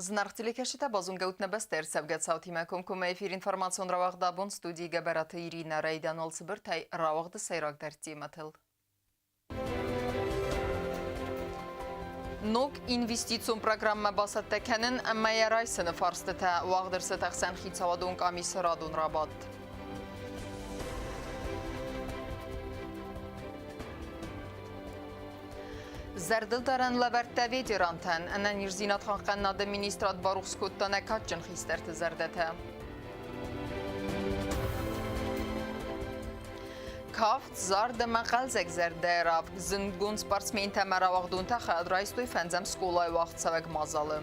Зынаргъ телекӕсджытӕ, базонгӕ ут нӕ бӕстӕ ӕрцӕугӕ цаутимӕ комкоммӕ эфир информацион рауагъд абон студийы Гӕбӕраты Иринӕ райдиан уал цыбыртӕй рауагъды сӕйрагдӕр темӕтыл. Ног инвестицион программӕ бацӕттӕ кӕнын ӕмӕ йӕ райсыны фарстытӕ уагъд ӕрцыд ӕхсӕнхицауадон къамисы радон рабадт. Зӕрдылдарӕн лӕвӕрттӕ ветерантӕн ӕнӕниздзинад хъахъхъӕнынады министрад барухс кодта нӕ кадджын хистӕрты зӕрдӕтӕ. Кафт, зард ӕмӕ хъӕлдзӕг зӕрдӕйы равг зындгонд спортсментӕ ӕмӕ рауагъдонтӕ хайад райстой фӕндзӕм скъолайы уагъдцӕуӕг мадзалы.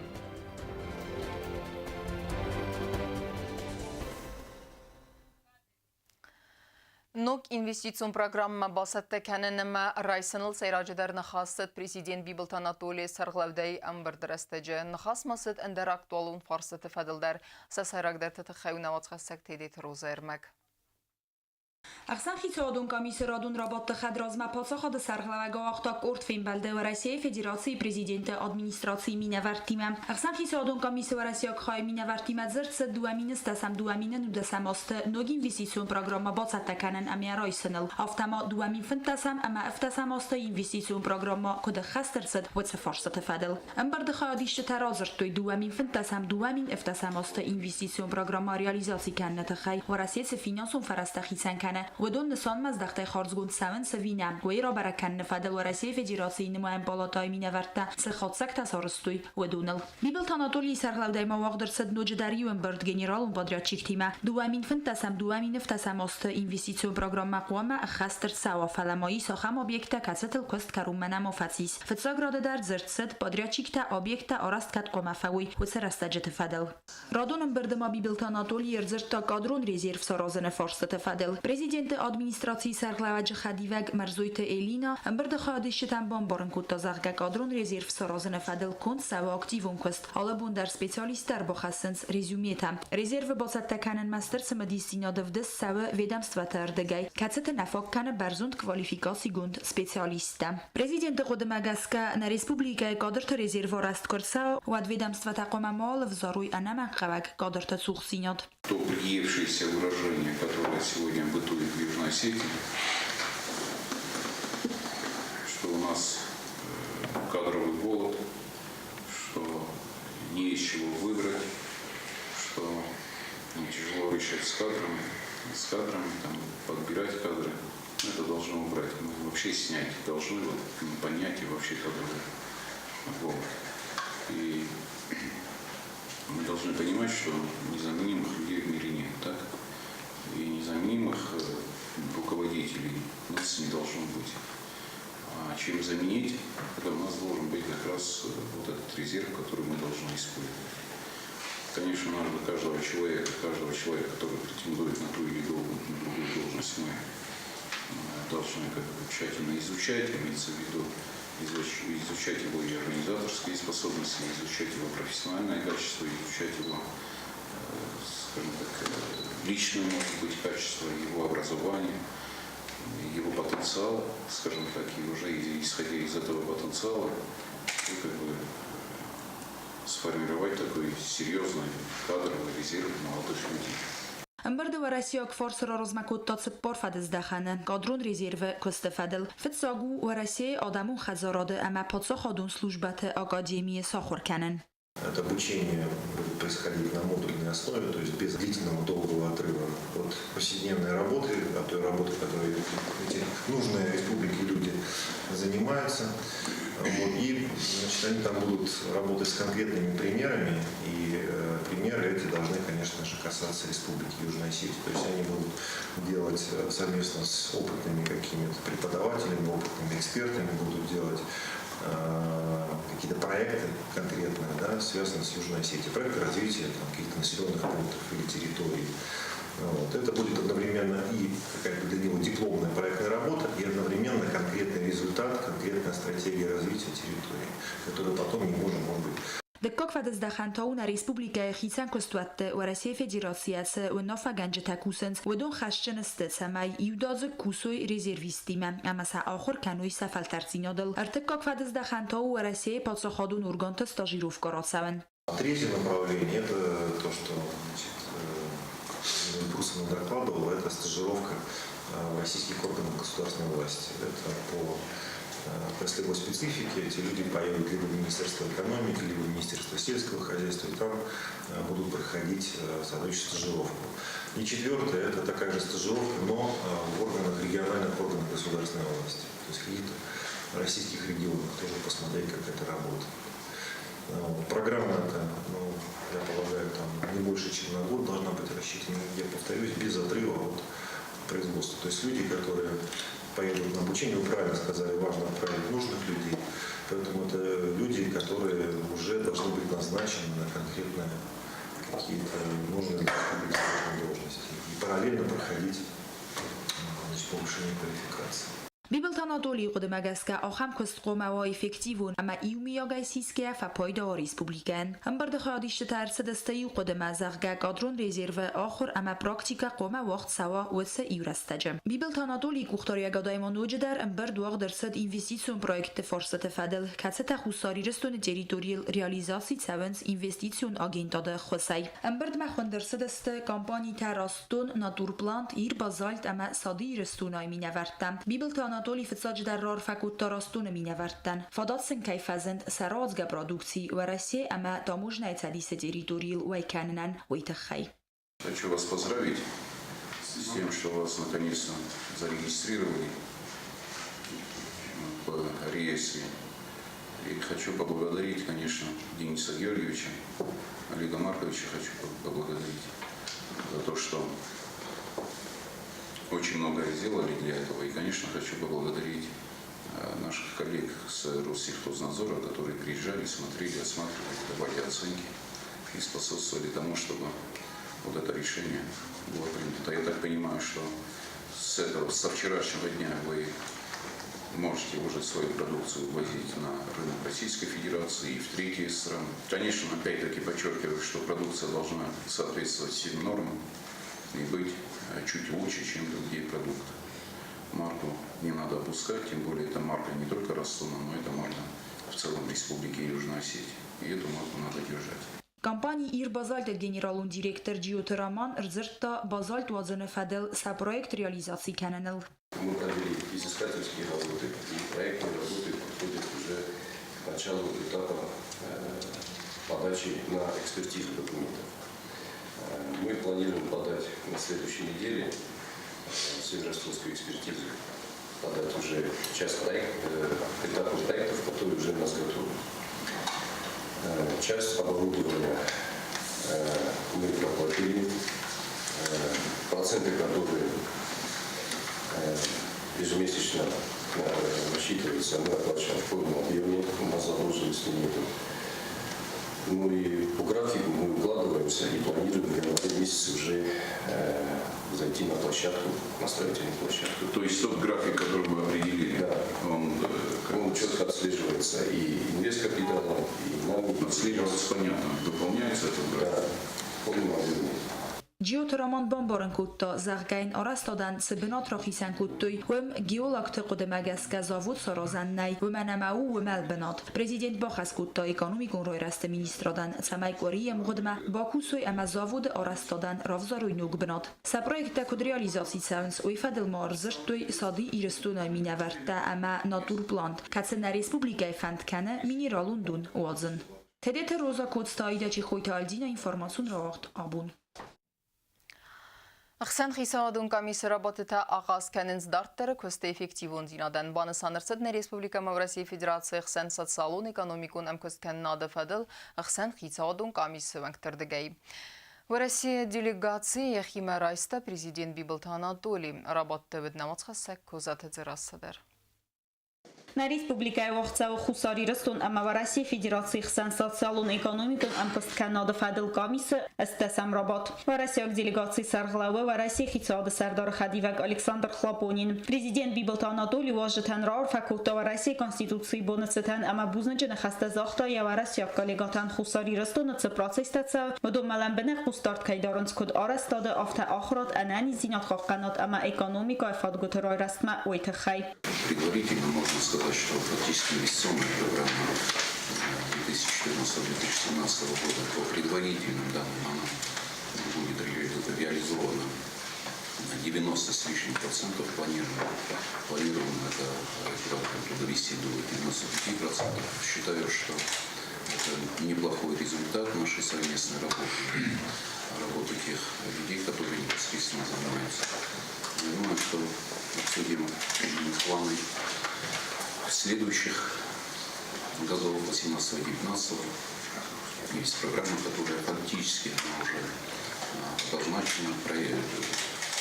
Ног инвестицион программӕ бацӕттӕ кӕнын ӕмӕ райсыныл сӕйраджыдӕр ныхас цыд президент Бибылты Анатолийы сӕргълӕудӕй ӕмбырды рӕстӕджы. Ныхас ма цыд ӕндӕр актуалон фарстыты фӕдыл дӕр. Сӕ сӕйрагдӕрты тыххӕй у нӕ уацхӕссӕг Тедеты Розӕ ӕрмӕг. Ӕхсӕнхицауадон къамисы радон рабадты хӕдразмӕ паддзахады сӕргълӕууӕг ауагъта къорд фембӕлды Уӕрӕсейы Федерацийы Президенты администрацийы минӕвӕрттимӕ. Ӕхсӕнхицауадон къамисы уӕрӕсейаг хайы минӕвӕрттимӕ дзырд цыд 2010 2019 азты ног инвестицион программӕ бацӕттӕ кӕнын ӕмӕ райсыныл, афтӕ ма 2015 ӕмӕ 17 азты инвестицион программӕ куыд ӕххӕст ӕрцыд, уыцы фарстыты фӕдыл. Ӕмбырды хайадисджытӕ радзырдтой 2015 2017 азты инвестицион программӕ реализаци кӕныны тыххӕй Уӕрӕсе цы финансон фӕрӕзтӕ хицӕн кӕны, уыдон нысанмӕздӕхтӕй хардзгонд цӕуынц ӕви нӕ, уый рабӕрӕг кӕныны фӕдыл Уӕрӕсейы Федерацийы нымайӕн палатӕйы минӕвӕрттӕ цы хатдзӕгтӕ сарӕзтой, уыдоныл. Бибылты Анатолийы сӕргълӕудӕй ма уагъд ӕрцыд ноджыдӕр иу ӕмбырд генералон подрядчиктимӕ. 2015 2017 азты инвестицион программӕ хъуамӕ ӕххӕст ӕрцӕуа, фӕлӕ ма ис ахӕм объекттӕ, кӕцытыл куыст кӕронмӕ нӕма фӕцис. Фыццаг рады дӕр дзырд цыд, подрядчиктӕ объекттӕ арӕзт кӕд хъуамӕ фӕуой, уыцы рӕстӕджыты фӕдыл. Радон ӕмбырды ма Бибылты Анатолий ӕрдзырдта кадрон резерв саразыны фарстыты фӕдыл. Президенты администрацийы сӕргълӕууӕджы хӕдивӕг Мӕрзойты Элина ӕмбырды хайадисджытӕн бамбарын кодта, зӕгъгӕ, кадрон резерв саразыны фӕдыл конд цӕуы активон куыст. Алы бон дӕр специалисттӕ ӕрбахӕссынц резюметӕ. Резервы бацӕттӕ кӕнынмӕ стыр цымыдисдзинад ӕвдыст цӕуы ведомствӕты ӕрдыгӕй, кӕцыты нӕ фаг кӕны бӕрзонд квалификацигонд специалисттӕ. Президенты хъуыдымӕ гӕсгӕ, нӕ республикӕйы кадрты резерв арӕзт куы рцӕуа, уӕд ведомствӕтӕ хъуамӕ ма ӕвзарой ӕнӕмӕнгхъӕуӕг кадрты цухдзинад. То приевшееся выражение, которое сегодня бытует в Южной Осетии, что у нас кадровый голод, что не из чего выбрать, что тяжело решать с кадрами, там, подбирать кадры. Это должно убрать. Мы вообще снять должны вот, понятие вообще кадровый голод. И мы должны понимать, что незаменимых людей в мире нет, так? И незаменимых руководителей у нас не должно быть. А чем заменить, это у нас должен быть как раз вот этот резерв, который мы должны использовать. Конечно, надо каждого человека, который претендует на ту или другую должность, мы должны как бы тщательно изучать, имеется в виду изучать его и организаторские способности, изучать его профессиональное качество, изучать его, скажем так, личное, может быть, качество, его образование, его потенциал, скажем так, и уже исходя из этого потенциала, как бы сформировать такой серьезный кадровый резерв молодых людей. Ӕмбырды уӕрӕсейаг фарсы раразмӕ кодта цыппар фӕдыздӕхӕны кадрон резервы куысты фӕдыл. Фыццаг у Уӕрӕсейы адӕмон хӕдзарады ӕмӕ паддзахадон службӕты академийы сахуыр кӕнын. Это обучение будет происходить на модульной основе, то есть без длительного долгого отрыва от повседневной работы, от той работы, которой эти нужные республике люди занимаются. Вот, и значит, они там будут работать с конкретными примерами, и примеры эти должны, конечно же, касаться Республики Южная Осетия. То есть они будут делать совместно с опытными какими-то преподавателями, опытными экспертами, будут делать какие-то проекты конкретные, да, связанные с Южной Осетией, проекты развития каких-то населенных пунктов или территорий. Вот. Это будет одновременно и какая-то для него дипломная проектная работа, и одновременно конкретный результат, конкретная стратегия развития территории, которую потом не можем, может быть, Дыккаг фӕдыздӕхӕн та у нӕ республикӕйы хицӕн куыстуӕтты Уӕрӕсейы Федерацийӕ цы уынаффӕгӕнджытӕ кусынц, уыдон хӕсджын сты, цӕмӕй иудадзыг кусой резервисттимӕ ӕмӕ сӕ ахуыр кӕной сӕ фӕлтӕрддзинадыл. Ӕртыккаг фӕдыздӕхӕн та у Уӕрӕсейы паддзахадон органты стажировкӕ рацӕуын. Третье направление – это то, что, значит, Прусова докладывал, это стажировка в российских органах государственной власти. Это по отраслевой специфике. Эти люди поедут либо в Министерство экономики, либо в Министерство сельского хозяйства, и там будут проходить соответствующую стажировку. И четвертое – это такая же стажировка, но в органах, региональных органах государственной власти. То есть в каких-то российских регионах тоже посмотреть, как это работает. Программа эта, ну, я полагаю, там не больше, чем на год должна быть рассчитана, я повторюсь, без отрыва от производства. То есть люди, которые поедут на обучение, вы правильно сказали, важно отправить нужных людей. Поэтому это люди, которые уже должны быть назначены на конкретные какие-то нужные для республики должности. И параллельно проходить, значит, повышение квалификации. Бибылты Анатолийы хъуыдымӕ гӕсгӕ, ахӕм куыст хъуамӕ уа эффективон ӕмӕ иумиагӕй сисгӕйӕ фӕпайда уа республикӕйӕн. Ӕмбырды хайадисджытӕ ӕрцыдысты иу хъуыдымӕ, зӕгъгӕ, кадрон резервы ахуыр ӕмӕ практикӕ хъуамӕ уагъд цӕуа уыцы иу рӕстӕджы. Бибылты Анатолийы къухдариуӕгадӕй ма ноджыдӕр ӕмбырд уагъд ӕрцыд инвестицион проектты фарстыты фӕдыл, кӕцытӕ Хуссар Ирыстоны территорийыл реализаци цӕуынц инвестицион агентады ӕххуысӕй. Ӕмбырдмӕ хуынд ӕрцыдысты компанитӕ Растдон, Натурплант, Ир-Базальт ӕмӕ Цады Ирыстон-ӕй минӕвӕрттӕ. Бибылты Анатолий фыццаджыдӕр раарфӕ кодта Растдоны минӕвӕрттӕн, фадат сын кӕй фӕзынд сӕ рауадзгӕ продукци Уӕрӕсе ӕмӕ Таможнӕйы цӕдисы территорийыл уӕй кӕнынӕн, уый тыххӕй. Хочу вас поздравить с тем, что вас наконец-то зарегистрировали в реестре. И хочу поблагодарить, конечно, Дениса Георгиевича, Олега Марковича хочу поблагодарить за то, что очень многое сделали для этого. И, конечно, хочу поблагодарить наших коллег с Россельхознадзора, которые приезжали, смотрели, осматривали, давали оценки и способствовали тому, чтобы вот это решение было принято. Я так понимаю, что со вчерашнего дня вы можете уже свою продукцию ввозить на рынок Российской Федерации и в третьи страны. Конечно, опять-таки подчеркиваю, что продукция должна соответствовать всем нормам и быть чуть лучше, чем другие продукты. Марку не надо опускать, тем более это марка не только Растдона, но это марка в целом Республики Южная Осетия. И эту марку надо держать. Компани Ир-Базальт-ы генералон директор Джиоты Роман ӕрдзырдта базальт уадзыны фӕдыл сӕ проект реализаци кӕныныл. Мы провели изыскательские работы, и проектные работы подходят уже к началу этапа подачи на экспертизу документов. Мы планируем подать на следующей неделе Северо-Ростовскую экспертизу, подать уже часть этапов проектов, которые уже у нас готовы. Часть оборудования мы проплатили, проценты, которые ежемесячно рассчитываются, мы оплачиваем в полном объеме, у нас задолженности нету. Ну и по графику мы укладываемся и планируем в январе месяце уже зайти на площадку, на строительную площадку. То есть тот график, который мы определили, Да. он как Он четко отслеживается и инвесткапиталом, и нами. Отслеживаться понятно, выполняется этот график? Да, в полном объеме. Джиоты Роман бамбарын кодта, зӕгъгӕ йын арӕзтадӕн цы бынат рахицӕн кодтой, уым геологты хъуыдымӕ гӕсгӕ завод саразӕн нӕй, уымӕн ӕмӕ у уымӕл бынат. Президент бахӕс кодта экономикон райрӕзты министрадӕн, цӕмӕй къуырийы ӕмгъуыдмӕ бакусой ӕмӕ заводы арӕзтадӕн равзарой ног бынат. Сӕ проекттӕ куыд реализаци цӕуынц, уый фӕдыл ма ӕрдзырдтой Цады Ирыстон-ы минӕвӕрттӕ ӕмӕ Натурплант, кӕцы нӕ республикӕйы фӕнд кӕны минералон дон уадзын. Тедеты Роза, Коцты Аидӕ, Чехойты Альдинӕ, информацион рауагъд Абон. Ӕхсӕнхицауадон къамисы рабадтытӕ ахъаз кӕнынц дарддӕры куысты эффективондзинадӕн. Банысан ӕрцыд нӕ республикӕ ӕмӕ Уӕрӕсейы Федерацийы хсӕн социалон-экономикон ӕмкуысткӕнынады фӕдыл ӕхсӕнхицауадон къамисы уӕнгты рдыгӕй. Уӕрӕсейы делегаци йӕхимӕ райста президент Бибылты Анатоли. Рабадты уыд нӕ уацхӕссӕг Козаты Дзерассӕ дӕр. Нӕ республикӕйы уагъд цӕуы Хуссар Ирыстон ӕмӕ Уӕрӕсейы Федерацийы хсӕн социалон-экономикон ӕмкуысткӕнынады фӕдыл къамисы ӕстдӕсӕм рабадт. Уӕрӕсейаг делегацийы сӕргълӕууы Уӕрӕсейы хицауады сӕрдары хӕдивӕг Александр Хлопонин. Президент Бибылты Анатоли уазджытӕн раарфӕ кодта Уӕрӕсейы Конституцийы боны цытӕн ӕмӕ бузныджы ныхӕстӕ загъта йӕ уӕрӕсейаг коллегӕтӕн Хуссар Ирыстоны цы процесстӕ цӕуы, уыдонмӕ лӕмбынӕг хъусдард кӕй дарынц куыд арӕзтады, афтӕ ахуырад, ӕнӕниздзинад хъахъхъӕнад ӕмӕ экономикӕйы фадгуыты райрӕзтмӕ, уый тыххӕй. Предварительно можно сказать, что фактически инвестиционная программа 2014 2014-2017 года. По предварительным данным она будет реализована на 90 с лишним процентов. Планируем это, эту работу довести до 95%. Считаю, что это неплохой результат нашей совместной работы, работы тех людей, которые непосредственно занимаются. Я думаю, что обсудим планы следующих годов 18-19. Есть программа, которая фактически она уже обозначена, проект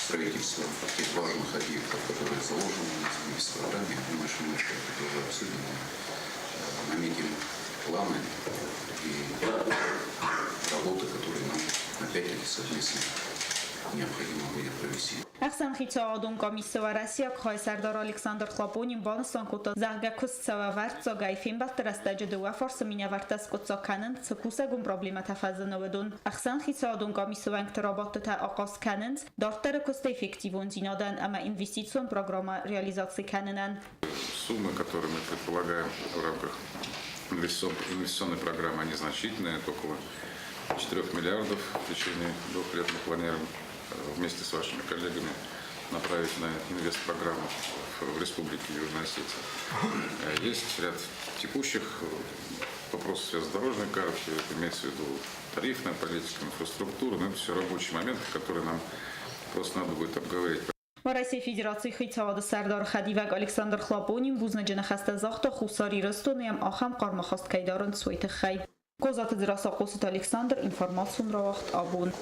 строительство тех важных объектов, которые заложены у нас в инвестпрограмме. Я думаю, что мы еще это тоже обсудим и наметим планы и работы, которые нам опять-таки совместно необходимо будет провести. Ӕхсӕнхицауадон къамисы уӕрӕсейаг хайы сӕрдар Александр Хлопонин банысан кодта, зӕгъгӕ, куыст цӕуы ӕвӕрццагӕй, фембӕлдты рӕстӕджы дыууӕ фарсы минӕвӕрттӕ скъуыддзаг кӕнынц, цы кусӕгон проблемӕтӕ фӕзыны, уыдон. Ӕхсӕнхицауадон къамисы уӕнгты рабадтытӕ ахъаз кӕнынц дарддӕры куысты эффективондзинадӕн ӕмӕ инвестицион программӕ реализаци кӕнынӕн. Суммы, которые мы предполагаем в рамках инвестиционной программы, они значительные, это около 4 миллиардов в течение 2 лет мы планируем вместе с вашими коллегами направить на инвестпрограмму в Республике Южная Осетия. Есть ряд текущих вопросов, связанных с дорожной картой, это имеется в виду тарифная политика, инфраструктура, но это все рабочие моменты, которые нам просто надо будет обговорить. Уӕрӕсейы Федерацийы хицауады сӕрдары хӕдивӕг Александр Хлопонин бузныджы ныхӕстӕ загъта Хуссар Ирыстоны йӕм ахӕм хъарм ахаст кӕй дарынц, уый тыххӕй. Козаты Дзерассӕ, Хъоцыты Александр, информацион рауагъд «Абон».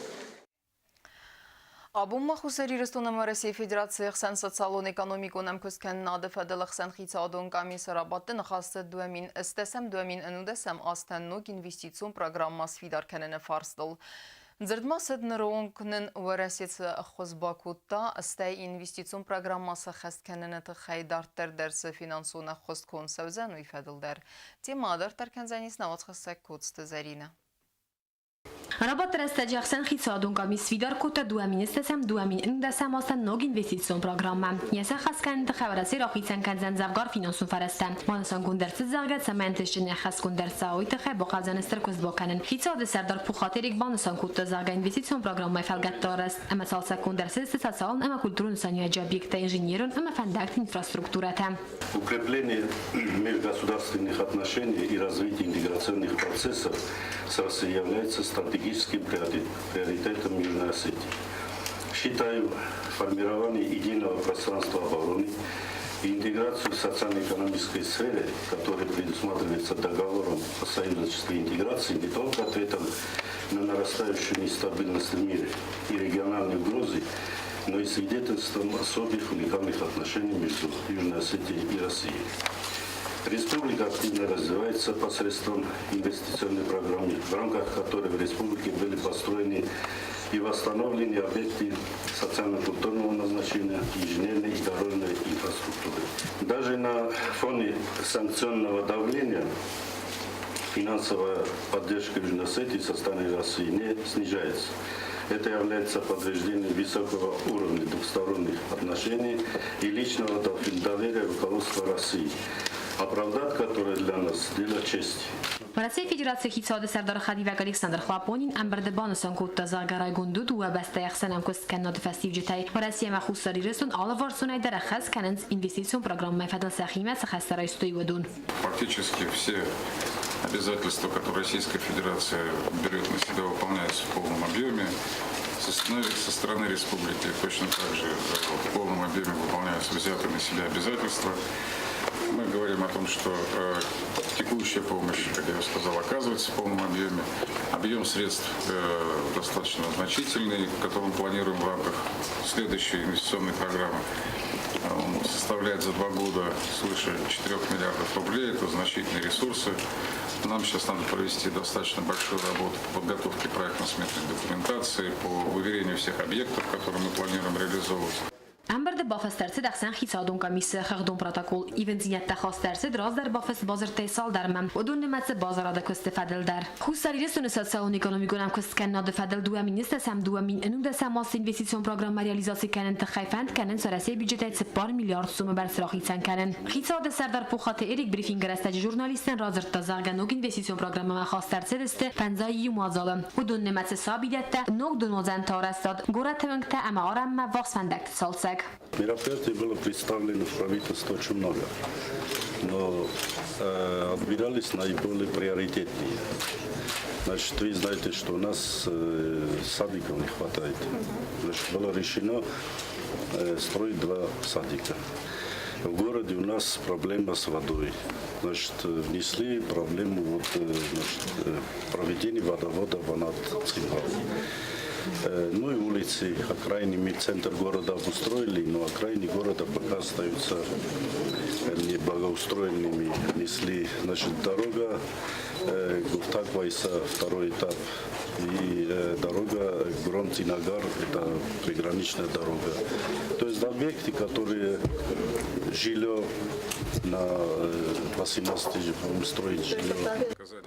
Абон ма Хуссар Ирыстон ӕмӕ Уӕрӕсейы Федерацийы хсӕн социалон-экономикон ӕмкуысткӕнынады фӕдыл ӕхсӕнхицауадон къамисы рабадты ныхас цыд 2010-2011 азтӕн ног инвестицион программӕ сфидар кӕныны фарстыл. Дзырд ма цыд, ныры онг нын Уӕрӕсе цы ӕххуыс бакодта, стӕй инвестицион программӕ сӕххӕст кӕныны тыххӕй дарддӕр дӕр цы финансон ӕххуыс конд цӕудзӕн, уый фӕдыл дӕр. Темӕ адарддӕр кӕндзӕнис нӕ уацхӕссӕг Коцты Зӕринӕ. Рабадты рӕстӕджы ӕхсӕнхицауадон къамис сфидар кодта 2010-2011 азтӕн ног инвестицион программӕ. Йӕ сӕххӕст кӕныны тыххӕй Уӕрӕсе рахицӕн кӕндзӕн дзӕвгар финансон фӕрӕзтӕ. Банысангонд ӕрцыд, зӕгъгӕ, цӕмӕй ӕнтыстджын ӕххӕстгонд ӕрцӕуа, уый тыххӕй бахъӕудзӕн стыр куыст бакӕнын. Хицауады сӕрдар Пухаты Эрик банысан кодта, зӕгъгӕ, инвестицион программӕйы фӕлгӕтты арӕзт ӕмӕ цалцӕггонд ӕрцыдысты социалон ӕмӕ культурон нысаниуӕджы объекттӕ, инженерон ӕмӕ фӕндӕгты инфраструктурӕтӕ. Укрепление межгосударственных отношений и развитие интеграционных процессов с Россией является стратегическим приоритетом Южной Осетии. Считаю формирование единого пространства обороны и интеграцию в социально-экономической сфере, которая предусматривается договором о союзничестве и интеграции, не только ответом на нарастающую нестабильность в мире и региональные угрозы, но и свидетельством особых уникальных отношений между Южной Осетией и Россией. Республика активно развивается посредством инвестиционной программы, в рамках которой в республике были построены и восстановлены объекты социально-культурного назначения, инженерной и дорожной инфраструктуры. Даже на фоне санкционного давления финансовая поддержка Южной Осетии со стороны России не снижается. Это является подтверждением высокого уровня двусторонних отношений и личного доверия руководства России, оправдать которое для нас дело чести. Уӕрӕсейы Федерацийы хицауады сӕрдары хӕдивӕг Александр Хлопонин ӕмбырды банысан кодта, зӕгъгӕ, райгонд у дыууӕ бӕстӕйы ӕхсӕн ӕмкуысткӕнынады фӕстиуджытӕй. Уӕрӕсе ӕмӕ Хуссар Ирыстон алыварсонӕй дӕр ӕххӕст кӕнынц инвестицион программӕйы фӕдыл сӕхимӕ цы хӕстӕ райстой, уыдон. Фактически все обязательства, которые Российская Федерация берет на себя, выполняются в полном объеме. Со стороны республики точно так же в полном объеме выполняются взятые на себя обязательства. Мы говорим о том, что текущая помощь, как я уже сказал, оказывается в полном объеме. Объем средств достаточно значительный, который мы планируем в рамках следующей инвестиционной программы. Он составляет за 2 года свыше 4 миллиардов рублей. Это значительные ресурсы. Нам сейчас надо провести достаточно большую работу по подготовке проектно-сметной документации, по выверению всех объектов, которые мы планируем реализовывать. Ӕмбырды бафыст ӕрцыд ӕхсӕнхицауадон къамисы хыгъдон протокол. Ивындзинӕдтӕ хаст ӕрцыд раздӕр бафыст бадзырдтӕй цалдӕрмӕ. Уыдон нымӕцы базарады куысты фӕдыл дӕр. Хуссар Ирыстоны социалон-экономикон ӕмкуысткӕнынады фӕдыл дыууӕ министрӕм 2019 азты инвестицион программӕ реализаци кӕнын тыххӕй фӕнд кӕнынц Уӕрӕсейы бюджетӕй 4 миллиард сомы бӕрц рахицӕн кӕнын. Хицауады сӕрдар Пухаты Эрик брифингы рӕстӕджы журналисттӕн радзырдта, зӕгъгӕ, ног инвестицион программӕмӕ хаст ӕрцыдысты фӕндзай иу мадзалы. Уыдон нымӕцы сабидӕттӕ, ног донуадзӕнты арӕзтад, горӕты уынгтӕ ӕмӕ арӕнмӕ ввахс фӕндӕгты цалцӕг. Мероприятий было представлено в правительстве очень много, но отбирались наиболее приоритетные. Значит, вы знаете, что у нас садиков не хватает. Значит, было решено строить два садика. В городе у нас проблема с водой. Значит, внесли проблему вот, значит, проведения водовода в Ванат-Цхинвал. Ну и улицы, окраины, центр города обустроили, но окраины города пока остаются неблагоустроенными. Внесли, значит, дорога Гуфтак-Вайса, второй этап, и дорога Гром-Цинагар, это приграничная дорога. То есть объекты, которые жилье на 18 будем строить жилье.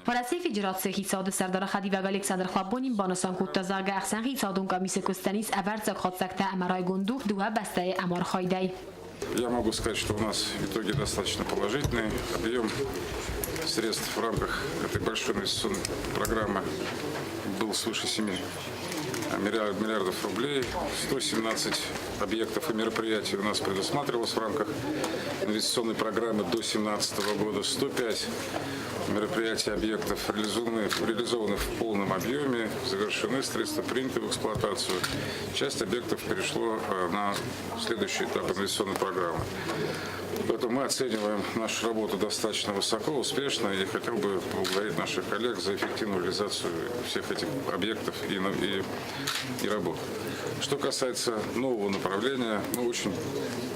Уӕрӕсейы Федерацийы хицауады сӕрдары хӕдивӕг Александр Хлобонин банысан кодта, зӕгъгӕ, ӕхсӕнхицауадон къамисы куыстӕн ис ӕвӕрццаг хатдзӕгтӕ ӕмӕ райгонд у дыууӕ бӕстӕйы ӕмархайдӕй. Я могу сказать, что у нас итоги достаточно положительные. Объем средств в рамках этой большой инвестиционной программы был свыше 7 миллиардов рублей. 117 объектов и мероприятий у нас предусматривалось в рамках инвестиционной программы до 2017 года. 105 мероприятий объектов реализованы в полном объеме, завершены, средства приняты в эксплуатацию. Часть объектов перешло на следующий этап инвестиционной программы. Поэтому мы оцениваем нашу работу достаточно высоко, успешно, и хотел бы поблагодарить наших коллег за эффективную реализацию всех этих объектов и работ. Что касается нового направления, мы очень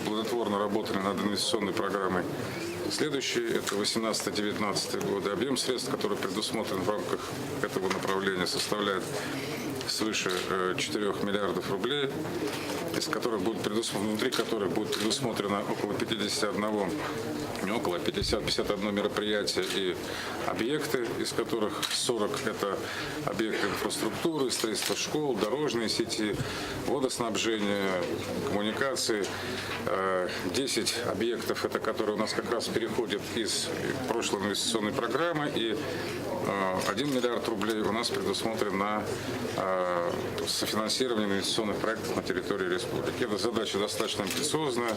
плодотворно работали над инвестиционной программой. Следующий – это 18-19 годы. Объем средств, который предусмотрен в рамках этого направления, составляет свыше 4 миллиардов рублей, из которых будет внутри которых будет предусмотрено около 51, не около 50-51 мероприятия и объекты, из которых 40 – это объекты инфраструктуры, строительство школ, дорожные сети, водоснабжение, коммуникации. 10 объектов – это которые у нас как раз переходят из прошлой инвестиционной программы, и 1 миллиард рублей у нас предусмотрен на софинансирование инвестиционных проектов на территории республики. Эта задача достаточно амбициозная,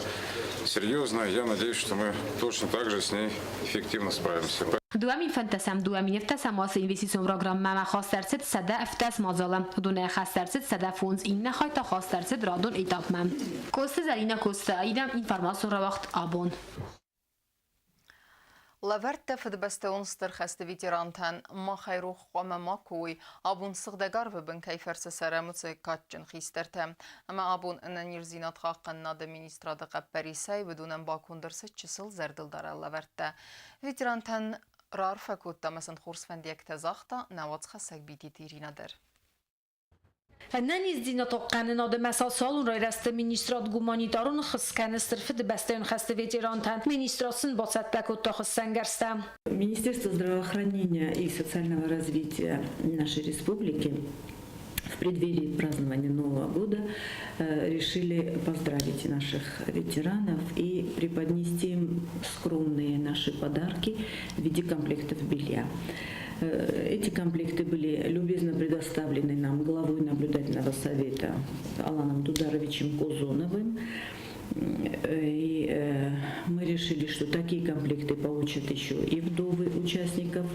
серьезная. Я надеюсь, что мы точно так же с ней эффективно справимся. 2015 2017 азы инвестицион программӕмӕ хаст ӕрцыд 117 мадзалы. Уыдонӕй хаст ӕрцыд 105, иннӕ хай та хаст ӕрцыд радон этапмӕ. Коцты Зӕлинӕ, Коцты Аидӕ, информацион рауагъд Абон. Лӕвӕрттӕ Фыдыбӕстӕйон Стыр хӕсты ветерантӕн махӕй рох хъуамӕ макуы уой, абон сыгъдӕг арвы бын кӕй фӕрцы цӕрӕм, уыцы кадджын хистӕртӕ. Ӕмӕ абон ӕнӕниздзинад хъахъхъӕнынады министрады хъӕппӕрисӕй уыдонӕн баконд ӕрцыд чысыл зӕрдылдарӕн лӕвӕрттӕ. Ветерантӕн раарфӕ кодта ӕмӕ сын хорз фӕндиӕгтӕ загъта нӕ уацхӕссӕг Битеты Иринӕ дӕр. Ӕнӕниздзинад хъахъхъӕнынады ӕмӕ социалон райрӕзты министрад гуманитарон ӕххуыс кӕны Стыр Фыдыбӕстӕйон хӕсты ветерантӕн. Министрад сын бацӕттӕ кодта хуыссӕнгӕрзтӕ. Министерство здравоохранения и социального развития нашей республики в преддверии празднования Нового года решили поздравить наших ветеранов и преподнести им скромные наши подарки в виде комплектов белья. Эти комплекты были любезно предоставлены нам главой наблюдательного совета Аланом Дударовичем Козоновым. И мы решили, что такие комплекты получат еще и вдовы участников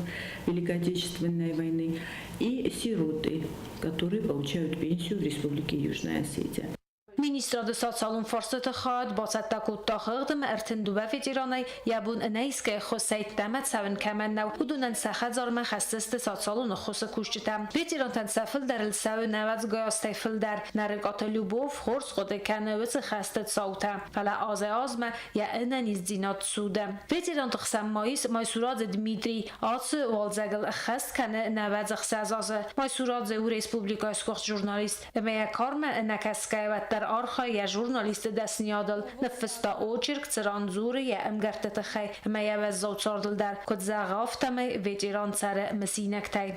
Великой Отечественной войны, и сироты, которые получают пенсию в Республике Южная Осетия. Министрады социалон фарстыты хайад бацӕттӕ кодта хыгъд ӕмӕ 32 ветеранӕй йӕ бон ӕнӕисгӕ ӕххуысӕй ӕддӕмӕ цӕуын кӕмӕн нӕу, уыдонӕн сӕ хӕдзармӕ хӕсдзысты социалон ӕххуысы кусджытӕ. Ветерантӕн сӕ фылдӕрыл цӕуы нӕуӕдзгай азтӕй фылдӕр. Нарыкъаты Любовь хорз хъуыды кӕны уыцы хӕсты цаутӕ, фӕлӕ азӕй-азмӕ йӕ ӕнӕниздзинад цуды. Ветеранты хсӕн ма ис Майсурадзе Дмитрий. Ацы уалдзӕгыл ӕххӕст кӕны 96 азы. Майсурадзе у республикӕйы сгуыхт журналист ӕмӕ йӕ кармӕ ӕнӕкӕсгӕйӕ уӕддӕр Архайы йӕ журналисты дӕсныйадыл, ныффыста очерк, цыран дзуры йӕ ӕмгӕртты тыххӕй ӕмӕ йӕ уӕззау цардыл дӕр. Куыд зӕгъы, афтӕмӕй ветеран цӕры мысинӕгтӕй.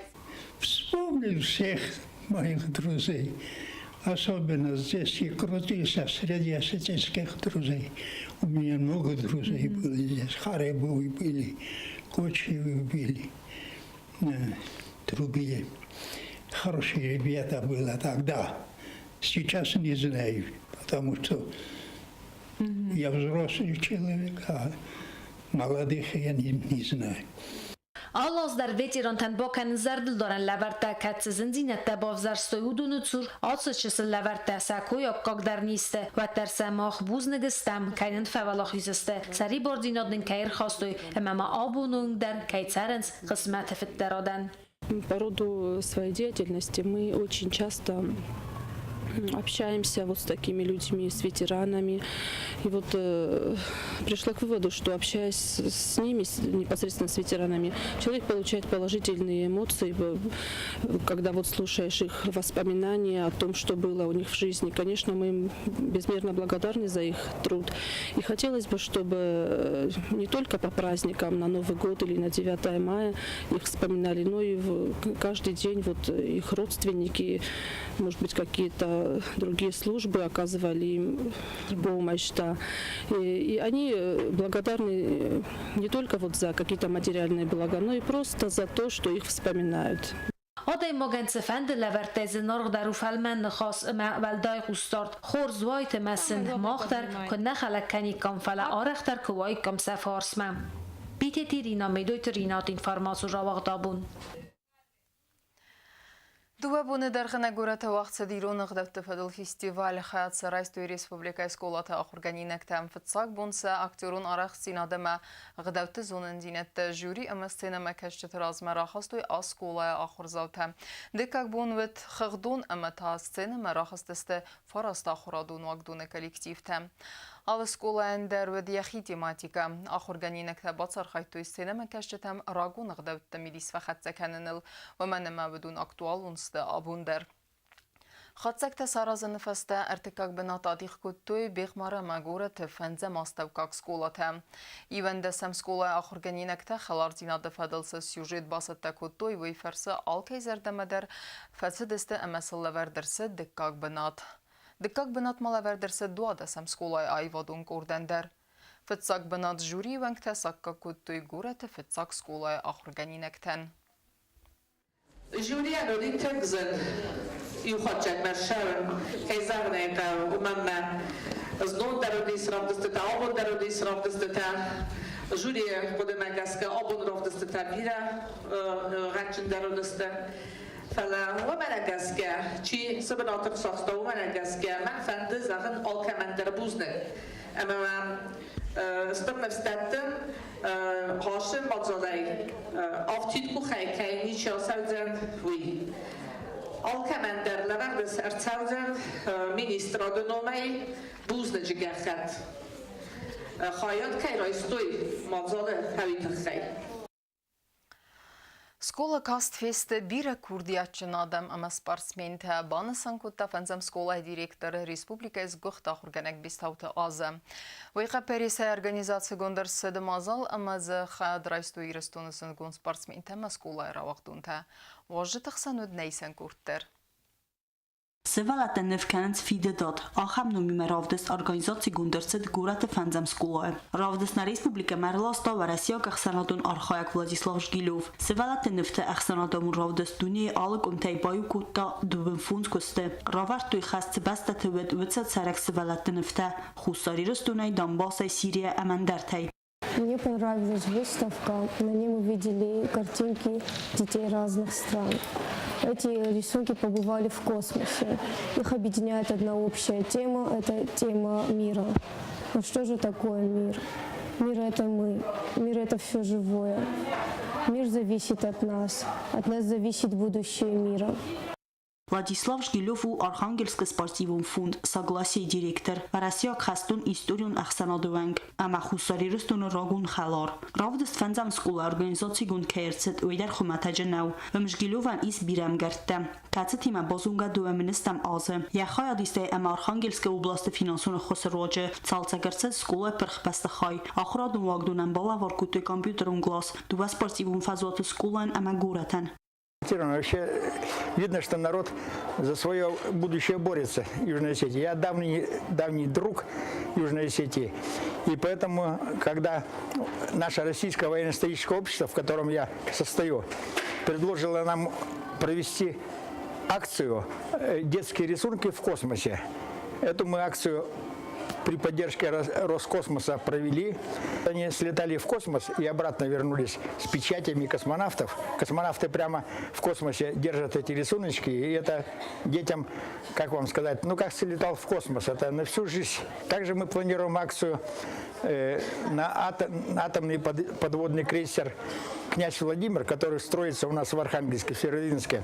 Вспомнил всех моих друзей. Особенно здесь и крутился среди осетинских друзей. У меня много друзей было здесь. Харебовы были, Кочевы были, другие. Хорошие ребята было тогда. Сейчас не знаю, потому что я взрослый человек, а молодых я не знаю. Алы аз дӕр ветерантӕн бакӕнынц зӕрдылдарӕн лӕвӕрттӕ, кӕд цы зындзинӕдтӕ бавзӕрстой, уыдоны цур ацы чысыл лӕвӕрттӕ сӕ кой аккаг дӕр не сты, уӕддӕр сӕ мах бузныг стӕм, кӕй нын фӕуӕлахиз сты, сӕрибардзинад нын кӕй ӕрхастой ӕмӕ ма абоны онг дӕр кӕй цӕрынц хъысмӕты фыддӕрадӕн. По роду своей деятельности мы очень часто общаемся вот с такими людьми, с ветеранами. И вот пришла к выводу, что, общаясь с ними, непосредственно с ветеранами, человек получает положительные эмоции, когда вот слушаешь их воспоминания о том, что было у них в жизни. Конечно, мы им безмерно благодарны за их труд. И хотелось бы, чтобы не только по праздникам на Новый год или на 9 мая их вспоминали, но и каждый день вот их родственники, может быть, какие-то другие службы оказывали им помощь. Да. И они благодарны не только вот за какие-то материальные блага, но и просто за то, что их вспоминают. Адӕймагӕн цыфӕнды лӕвӕрттӕй зынаргъдӕр у фӕлмӕн ныхас ӕмӕ уӕлдай хъусдард. Хорз уаид ӕмӕ сын мах дӕр куы нӕ хӕлӕг кӕниккам, фӕлӕ арӕхдӕр куы уаиккам сӕ фарсмӕ. Битеты Ирина, Медойты Ринат, информацион рауагъд Абон. 2 боны дӕргъы нӕ горӕты уагъд цыд ирон ӕгъдӕутты фӕдыл фестиваль. Хайад сӕ райстой республикӕйы скъолаты ахуыргӕнинӕгтӕ. Фыццаг бон сӕ актерон арӕхстдзинад ӕмӕ ӕгъдӕутты зонындзинӕдтӕ жюри ӕмӕ сценӕмӕкӕсджыты размӕ рахастой скъолайы ахуырдзаутӕ. Дыккаг бон уыд хыгъдон ӕмӕ та сценӕмӕ рахызтысты фараст ахуырадон уагдоны коллективтӕ. Алы скъолайӕн дӕр уыд йӕхи тематикӕ. Ахуыргӕнинӕгтӕ бацархайдтой сценӕмӕкӕсджытӕм рагон ӕгъдӕутты мидис фӕхӕццӕ кӕныныл, уымӕн ӕмӕ уыдон актуалон сты абон дӕр. Хатдзӕгтӕ саразыны фӕстӕ ӕртыккаг бынат адих кодтой Бехъмар ӕмӕ горӕты фӕндзӕм астӕуккаг скъолатӕ. 11-ӕм скъолайы ахуыргӕнинӕгтӕ хӕлардзинады фӕдыл цы сюжет бацӕттӕ кодтой, уый фӕрцы алкӕй зӕрдӕмӕ дӕр фӕцыдысты ӕмӕ сыл лӕвӕрд ӕрцыд дыккаг бынат. Дыккаг бынат ма лӕвӕрд ӕрцыд 12-ӕм скъолайы аивадон къордӕн дӕр. Фыццаг бынат жюрийы уӕнгтӕ саккаг кодтой горӕты фыццаг скъолайы ахуыргӕнинӕгтӕн. Жюрийӕн уыди тынг зын иу хатджагмӕ ссарын, кӕй зӕгъын ӕй хъӕуы, уымӕн мӕ знон дӕр уыдис равдыстытӕ, абон дӕр уыдис равдыстытӕ. Жюрийы хъуыдымӕ гӕсгӕ абон равдыстытӕ бирӕ гъӕдджындӕр уыдысты. Фӕлӕ уымӕ гӕсгӕ, чи цы бынаты рцахста, уымӕ гӕсгӕ мӕн фӕнды зӕгъын алкӕмӕн дӕр бузныг. Ӕмӕ мӕм стыр ныфс дӕттын, Хъасы мадзалӕй афтид къухӕй кӕй ничи ацӕудзӕн, уый. Алкӕмӕн дӕр лӕвӕрд ӕрцӕудзӕн министрады номӕй бузныджы гӕххӕтт, хайад кӕй райстой мадзалы, уый тыххӕй. Скъола каст фесты бирӕ курдиатджын адӕм ӕмӕ спортсментӕ, банысан кодта фӕндзӕм скъолайы директор, республикӕйы сгуыхт ахуыргӕнӕг Бестауты Азӕ. Уый хъӕппӕрисӕй организацигонд ӕрцыд мадзал ӕмӕ дзы хайад райстой Ирыстоны зындгонд спортсментӕ ӕмӕ скъолайы рауагъдонтӕ. Уазджыты хсӕн уыд нӕ исӕн къорд дӕр. Сывӕллӕттӕ ныв кӕнынц фидыдад. Ахӕм номимӕ равдыст организацигонд ӕрцыд горӕты фӕндзӕм скъолайы. Равдыст нӕ республикӕмӕ ӕрласта уӕрӕсейаг ӕхсӕнадон архайӕг Владислав Жгилев. Сывӕллӕтты нывты ӕхсӕнадӕмон равдыст дунейы алы къуымтӕй баиу кодта 25 куысты. Равӕрдтой хӕс цы бӕстӕты уыд, уыцы цӕрӕг сывӕллӕтты нывтӕ Хуссар Ирыстонӕй, Донбассӕй, Сирийӕ ӕмӕ ӕндӕртӕй. Мне понравилась выставка. На ней мы видели картинки детей разных стран. Эти рисунки побывали в космосе. Их объединяет одна общая тема – это тема мира. Но что же такое мир? Мир – это мы. Мир – это все живое. Мир зависит от нас. От нас зависит будущее мира. Владислав Жгилев у Архангельскы спортивон фонд «Согласие» директор, уӕрӕсейаг хӕстон историон ӕхсӕнады уӕнг ӕмӕ Хуссар Ирыстоны рагон хӕлар. Равдыст фӕндзӕм скъола организацигонд кӕй ӕрцыд, уый дӕр хуымӕтӕджы нӕу. Жгилевӕн ис бирӕ ӕмгӕрттӕ, кӕцытимӕ базонгӕ 12-ӕм азы. Йӕ хайадистӕй ӕмӕ Архангельскы областы финансон ӕххуысы руаджы цалцӕг ӕрцыд скъолайы пырх бӕстыхай, ахуырадон уагдонӕн балӕвар кодтой компьютерон кълас, дыууӕ спортивон фӕзуаты скъолайӕн ӕмӕ горӕтӕн. Вообще видно, что народ за свое будущее борется Южной Осетии. Я давний, давний друг Южной Осетии. И поэтому, когда наше российское военно-историческое общество, в котором я состою, предложило нам провести акцию «Детские рисунки в космосе», эту мы акцию при поддержке Роскосмоса провели. Они слетали в космос и обратно вернулись с печатями космонавтов. Космонавты прямо в космосе держат эти рисуночки, и это детям, как вам сказать, ну как слетал в космос, это на всю жизнь. Также мы планируем акцию на атомный подводный крейсер «Князь Владимир», который строится у нас в Архангельске, в Северодвинске.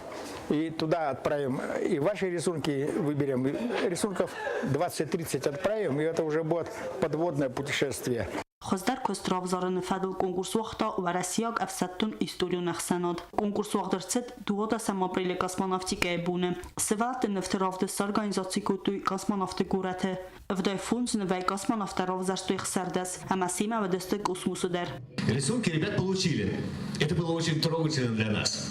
И туда отправим и ваши рисунки выберем. Рисунков 20-30 отправим, и это уже будет подводное путешествие. Хуыздӕр куыст равзарыны фӕдыл конкурс уагъта Уӕрӕсейаг ӕфсӕддон историон ӕхсӕнад. Конкурс уагъд ӕрцыд 12 апрелы космонавтикӕйы боны. Сывӕллӕтты нывты равдыст сорганизаци кодтой космонавты горӕты. 75 нывӕй космонавттӕ равзӕрстой 16 ӕмӕ семӕ уыдысты космосы дӕр. Рисунки ребят получили. Это было очень трогательно для нас.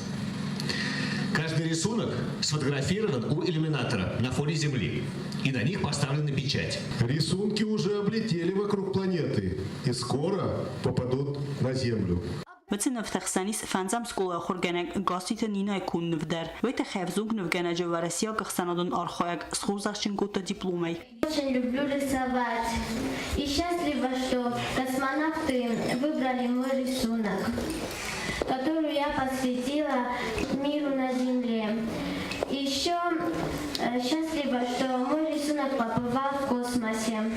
Каждый рисунок сфотографирован у иллюминатора на фоне Земли, и на них поставлена печать. Рисунки уже облетели вокруг планеты и скоро попадут на Землю. Уыцы нывты хсӕн ис фӕндзӕм скъолайы ахуыргӕнӕг Гасситы Нинӕйы конд ныв дӕр. Уый тыххӕй ӕвзонг нывгӕнӕджы уӕрӕсейаг ӕхсӕнадон архайӕг схорзӕхджын кодта дипломӕй. Очень люблю рисовать. И счастлива, что космонавты выбрали мой рисунок, который я посвятила миру на Земле. Еще счастлива, что мой рисунок побывал в космосе.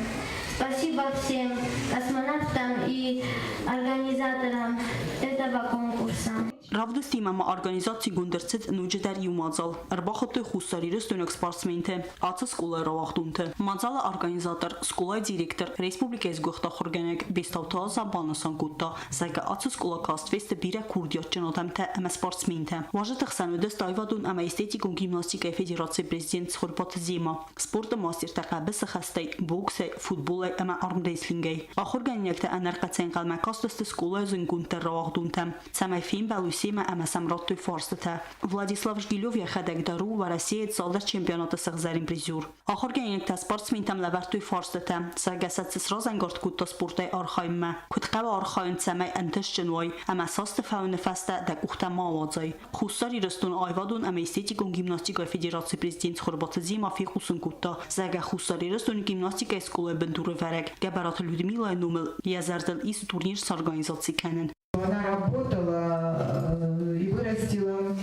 Спасибо всем космонавтам и организаторам этого конкурса. Равдыстимӕ ма организацигонд ӕрцыд ноджыдӕр иу мадзал. Ӕрбахуыдтой хуссарирыстойнаг спортсменты, ацы скъолайы рауагъдонты. Мадзалы организатор, скъолайы директор, республикӕйы сгуыхт ахуыргӕнӕг Бестауты Аза банысан кодта, зӕгъгӕ, ацы скъола каст фесты бирӕ курдиатджын адӕмтӕ ӕмӕ спортсментӕ. Уазджыты хсӕн уыдысты аивадон ӕмӕ эстетикон гимнастикӕйы федерацийы президент Цхуырбаты Зема, спорты мастертӕ хъӕбысы хӕстӕй, боксӕй, футболӕй ӕмӕ армрестлингӕй. Ахуыргӕнинӕгтӕ ӕнӕрхъӕцӕй ӕнхъӕлмӕ кастысты скъолайы зындгонддӕр рауагъдонтӕм, цӕмӕй фембӕлой семӕ ӕмӕ сӕм радтой фарстытӕ. Владислав Жгилев йӕхӕдӕг дӕр у Уӕрӕсейы цалдӕр чемпионаты сыгъзӕрин призер. Ахуыргӕнинӕгтӕ спортсментӕм лӕвӕрдтой фарстытӕ, зӕгъгӕ сӕ цы сразӕнгард кодта спортӕй архайынмӕ, куыд хъӕуы архайын, цӕмӕй ӕнтыстджын уай ӕмӕ цасты фӕуыны фӕстӕ дӕ къухтӕ ма ауадзай. Хуссар Ирыстоны аивадон ӕмӕ эстетикон гимнастикӕйы федерацийы президент Цхуырбаты Зима фехъусын кодта, зӕгъгӕ, Хуссар Ирыстоны гимнастикӕйы скъолайы бындурӕвӕрӕг Гӕбӕраты Людмилайы номыл йӕ зӕрдыл ис турнир сорганизаци кӕнын. Она работала и вырастила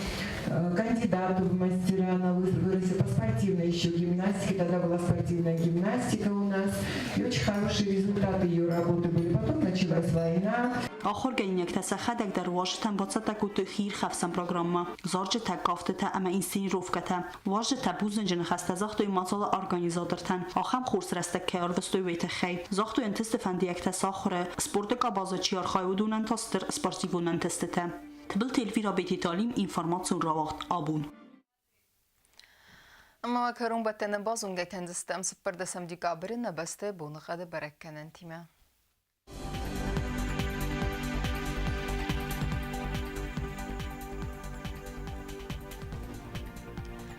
кандидатов в мастера, она вырастила по спортивной еще гимнастике, тогда была спортивная гимнастика у нас, и очень хорошие результаты ее работы были. Потом началась война. Ахуыргӕнинӕгтӕ сӕхӕдӕг дӕр уазджытӕн бацӕттӕ кодтой хиирхӕфсӕн программӕ, зарджытӕ, кафтытӕ ӕмӕ инсценировкӕтӕ. Уазджытӕ бузныджы ныхӕстӕ загътой мадзалы организатортӕн, ахӕм хорз рӕстӕг кӕй ӕрвыстой, уый тыххӕй. Загътой ӕнтысты фӕндиӕгтӕ сӕ ахуыры, спорты къабазы чи архайы, уыдонӕн та стыр спортивон ӕнтыстытӕ. Тыбылты Эльвира Бетиталим, информацион рауагъд «Абон». Ӕмӕ кӕронбӕттӕны базонгӕ кӕндзыстӕм 14 декабры нӕ бӕстӕйы боныхъӕды бӕрӕггӕнӕнтимӕ.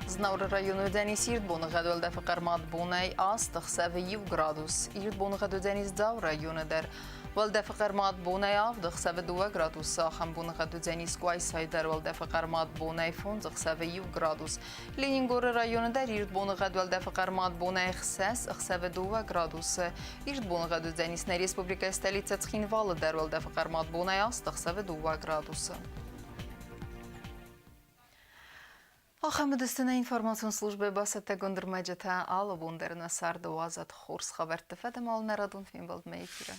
Знауыры районы уыдзӕнис ирд боныгъӕд уӕлдӕфы хъӕрмад бонӕй 8, ӕхсӕвы 1 градус. Ирд боныгъӕд уыдзӕнис Дзауы районы дӕр. Уӕлдӕфы хъӕрмад бонӕй 7, ӕхсӕвы 2 градусы. Ахӕм боныгъӕд уыдзӕнис Къуайсайы дӕр уӕлдӕфы хъӕрмад бонӕй 5, ӕхсӕвы 1 градус. Ленингоры районы дӕр ирд боныгъӕд уӕлдӕфы хъӕрмад бонӕй 6, ӕхсӕвы 2 градусы. Ирд боныгъӕд уыдзӕнис нӕ республикӕйы столицӕ Цхинвалы дӕр уӕлдӕфы хъӕрмад бонӕй 8, ӕхсӕвы 2 градусы. Ахӕм уыдысты нӕ информацион службӕйы бацӕттӕгонд ӕрмӕджытӕ. Алы бон дӕр нӕ царды уадзӕд хорз хабӕртты фӕдӕмал нӕ радон фембӕлдмӕ эфиры.